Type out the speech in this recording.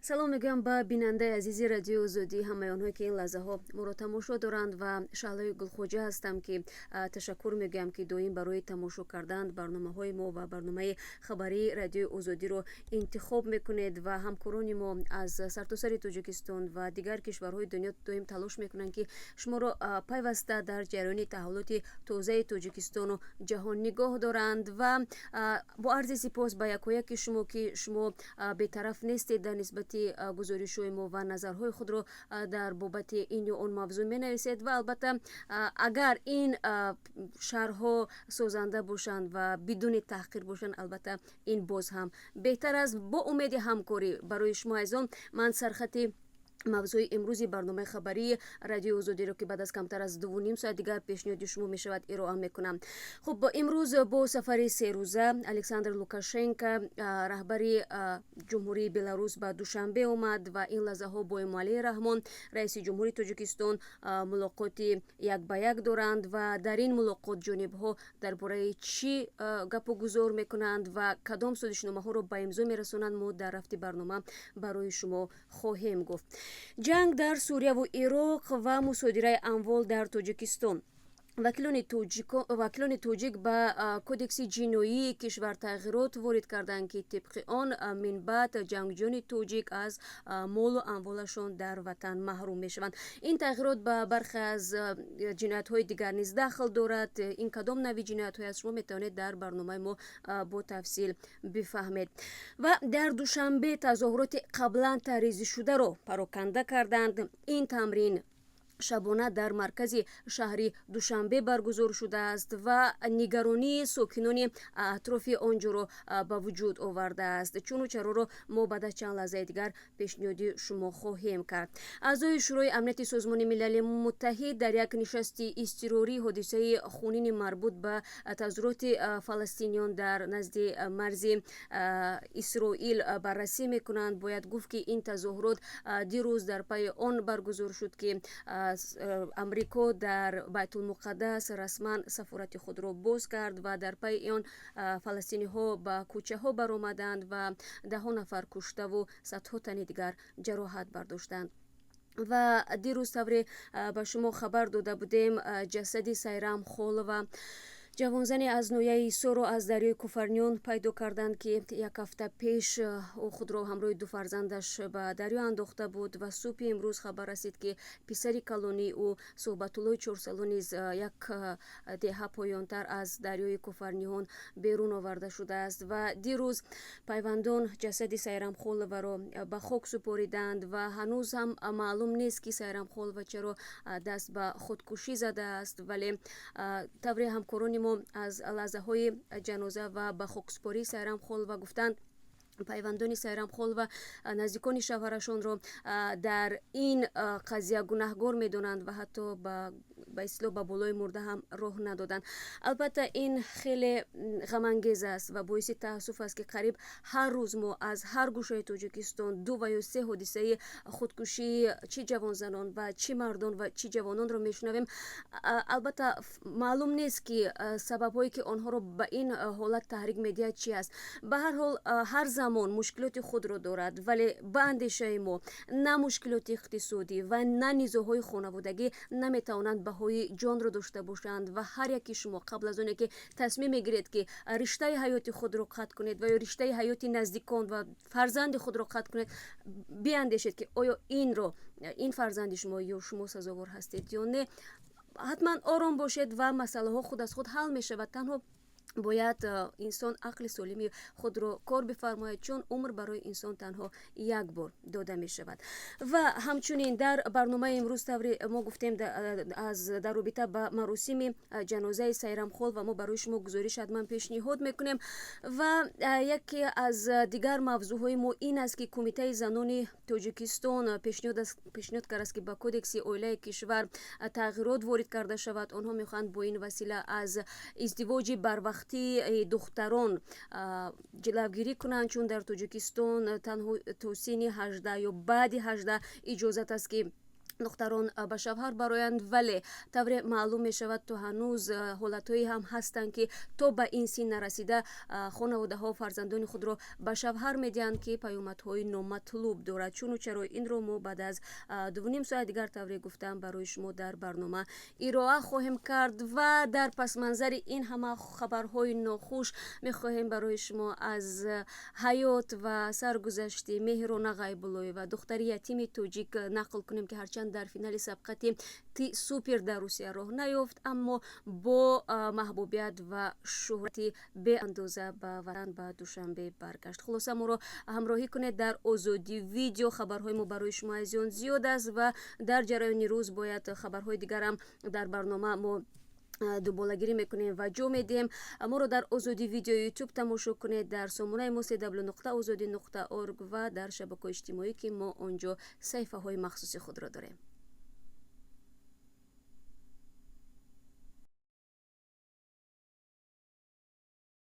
Салом мегӯям ба бинандаи азизи Радиои Озодӣ, ҳамаи онҳое, ки ин лаҳзаҳо моро тамошо доранд, ва Шаҳлои Гулхоҷа ҳастам, ки ташаккур мегӯям, ки доим барои тамошо кардан барномаҳои мо ва барномаи хабарии Радиои Озодиро интихоб мекунед. Ва ҳамкорони мо аз сартосари Тоҷикистон ва дигар кишварҳои дунё доим талош мекунанд, ки шуморо пайваста дар ҷараёни таҳаввулоти тозаи Тоҷикистону ҷаҳон нигоҳ доранд. Ва бо арзи сипос ба якояки шумо, ки шумо бетараф нестед дар нисбати гузоришҳои мо ва назарҳои худро дар бобати ин ё он мавзӯъ менависед. Ва албатта, агар ин шарҳҳо созанда бошанд ва бидуни таҳқир бошанд, албатта, ин боз ҳам беҳтар аст. Бо умеди ҳамкорӣ барои шумо азизон, ман сархати мавзӯи имрӯзи барномаи хабарии Радиои Озодиро, ки баъд аз камтар аз 2,5 соат дигар пешниҳоди шумо мешавад, ироа мекунам. Хуб, имрӯз бо сафари серӯза Александр Лукашенко, раҳбари Ҷумҳурии Беларус, ба Душанбе омад ва ин лаҳзаҳо бо Эмомалӣ Раҳмон, раиси ҷумҳури Тоҷикистон, мулоқоти як ба як доранд. Ва дар ин мулоқот ҷонибҳо дар бораи чӣ гапу гузор мекунанд ва кадом созишномаҳоро ба имзо мерасонанд, мо дар рафти барнома барои шумо хоҳем гуфт. Ҷанг дар Сурияву Ироқ ва мусодираи амвол дар Тоҷикистон. Вакилони тоҷик ба Кодекси ҷиноии кишвар тағйирот ворид карданд, ки тибқи он минбаъд ҷангҷӯёни тоҷик аз молу амволашон дар ватан маҳрум мешаванд. Ин тағйирот ба бархе аз ҷиноятҳои дигар низ дахл дорад. Ин кадом нави ҷиноятҳое аст, шумо метавонед дар барномаи мо бо тафсил бифаҳмед. Ва дар Душанбе тазоҳуроти қаблан тарҳрезишударо пароканда карданд. Ин тамрин шабона дар маркази шаҳри Душанбе баргузор шудааст ва нигаронии сокинони атрофи он ҷоро ба вуҷуд овардааст. Чуну чароро мо баъд аз чанд лаҳзаи дигар пешниҳоди шумо хоҳем кард. Аъзои Шӯрои амнияти Созмони Милали Муттаҳид дар як нишасти изтирорӣ ҳодисаи хунини марбут ба тазоҳуроти фаластиниён дар назди марзи Исроил баррасӣ мекунанд. Бояд гуфт, ки ин тазоҳурот дирӯз дар пайи он баргузор шуд, ки Амрико дар Байтулмуқаддас расман сафорати худро боз кард ва дар пайи он фаластиниҳо ба кӯчаҳо баромаданд ва даҳҳо нафар куштаву садҳо тани дигар ҷароҳат бардоштанд. Ва дирӯз, тавре ба шумо хабар дода будем, ҷасади Сайрам Холова, ҷавонзане аз ноҳияи Ҳисорро аз дарёи Куфарниён пайдо карданд, ки як ҳафта пеш ӯ худро ҳамроҳи ду фарзандаш ба дарё андохта буд. Ва субҳи имрӯз хабар расид, ки писари калонии ӯ, Суҳбатуллои 4-сола, низ як деҳа поёнтар аз дарёи Куфарниҳон берун оварда шудааст. Ва дирӯз пайвандон ҷасади Сайрам Холоваро ба хок супориданд ва ҳанӯз ҳам маълум нест, ки Сайрам Холова чаро даст ба худкушӣ задааст. Вале тавре ҳамкорони мо аз лаҳзаҳои ҷаноза ва ба хоксупории Сайрам Холова гуфтанд, пайвандони Сайрам Холова наздикони шавҳарашонро дар ин қазия гунаҳгор медонанд ва ҳатто ба истилоҳ ба болои мурда ҳам роҳ надоданд. Албатта, ин хеле ғамангез аст ва боиси таассуф аст, ки қариб ҳар рӯз мо аз ҳар гӯшаи Тоҷикистон ду ва ё се ҳодисаи худкушии чӣ ҷавонзанон ва чӣ мардон ва чӣ ҷавононро мешунавем. Албатта, маълум нест, ки сабабҳое, ки онҳоро ба ин ҳолат таҳрик медиҳад, чи аст. Ба ҳар ҳол, ҳар замон мушкилоти худро дорад, вале ба андешаи мо, на мушкилоти иқтисодӣ ва на низоъҳои хонаводагӣ наметавонанд баҳои ҷонро дошта бошанд. Ва ҳар яки шумо қабл аз оне ки тасмим мегиред, ки риштаи ҳаёти худро қатъ кунед ва ё риштаи ҳаёти наздикон ва фарзанди худро қатъ кунед, биандешед, ки оё инро ин фарзанди шумо ё шумо сазовор ҳастед ё не. Ҳатман ором бошед ва масъалаҳо худ аз худ ҳал мешавад. Танҳо бояд инсон ақли солими худро кор бифармояд, чун умр барои инсон танҳо як бор дода мешавад. Ва ҳамчунин дар барномаи имрӯз, тавре мо гуфтем, аз дар робита ба маросими ҷанозаи Сайрам Холова мо барои шумо гузориш ҳатман пешниҳод мекунем. Ва яке аз дигар мавзӯъҳои мо ин аст, ки Кумитаи занони Тоҷикистон пешниҳод кардааст, ки ба Кодекси оилаи кишвар тағйирот ворид карда шавад. Онҳо мехоҳанд бо ин васила аз издивоҷи барвақтии духтарон ҷилавгирӣ кунанд, чун дар Тоҷикистон танҳо то синни 18 ё баъди 18 иҷозат аст, ки Духтарон ба шавҳар бароянд, вале тавре маълум мешавад, то ҳанӯз ҳолатҳое ҳам ҳастанд, ки то ба ин син нарасида хонаводаҳо фарзандони худро ба шавҳар медиҳанд, ки паёмадҳои номатлуб дорад. Чуну чаро инро мо баъд аз 2,5 соат дигар, тавре гуфтам, барои шумо дар барнома ироа хоҳем кард. Ва дар пасманзари ин ҳама хабарҳои нохуш мехоҳем барои шумо аз ҳаёт ва саргузашти Меҳрона Ғайбуллоева, духтари ятими тоҷик, нақл кунем, ки ҳарчанд дар финали сабқати «Ты супер» дар Русия роҳ наёфт, аммо бо маҳбубият ва шӯҳрати беандоза ба ватан, ба Душанбе баргашт. Хулоса, моро ҳамроҳӣ кунед дар Озодӣ Видео. Хабарҳои мо барои шумо, азизон, зиёд аст ва дар ҷараёни рӯз бояд хабарҳои дигарам дар барнома мо дуболагирӣ мекунем ва ҷо медиҳем. Моро дар Озодӣ Видео Ютуб тамошо кунед, дар сомонаи мо cw.ozodi.org ва дар шабакаҳои иҷтимоӣ, ки мо он ҷо саҳифаҳои махсуси худро дорем.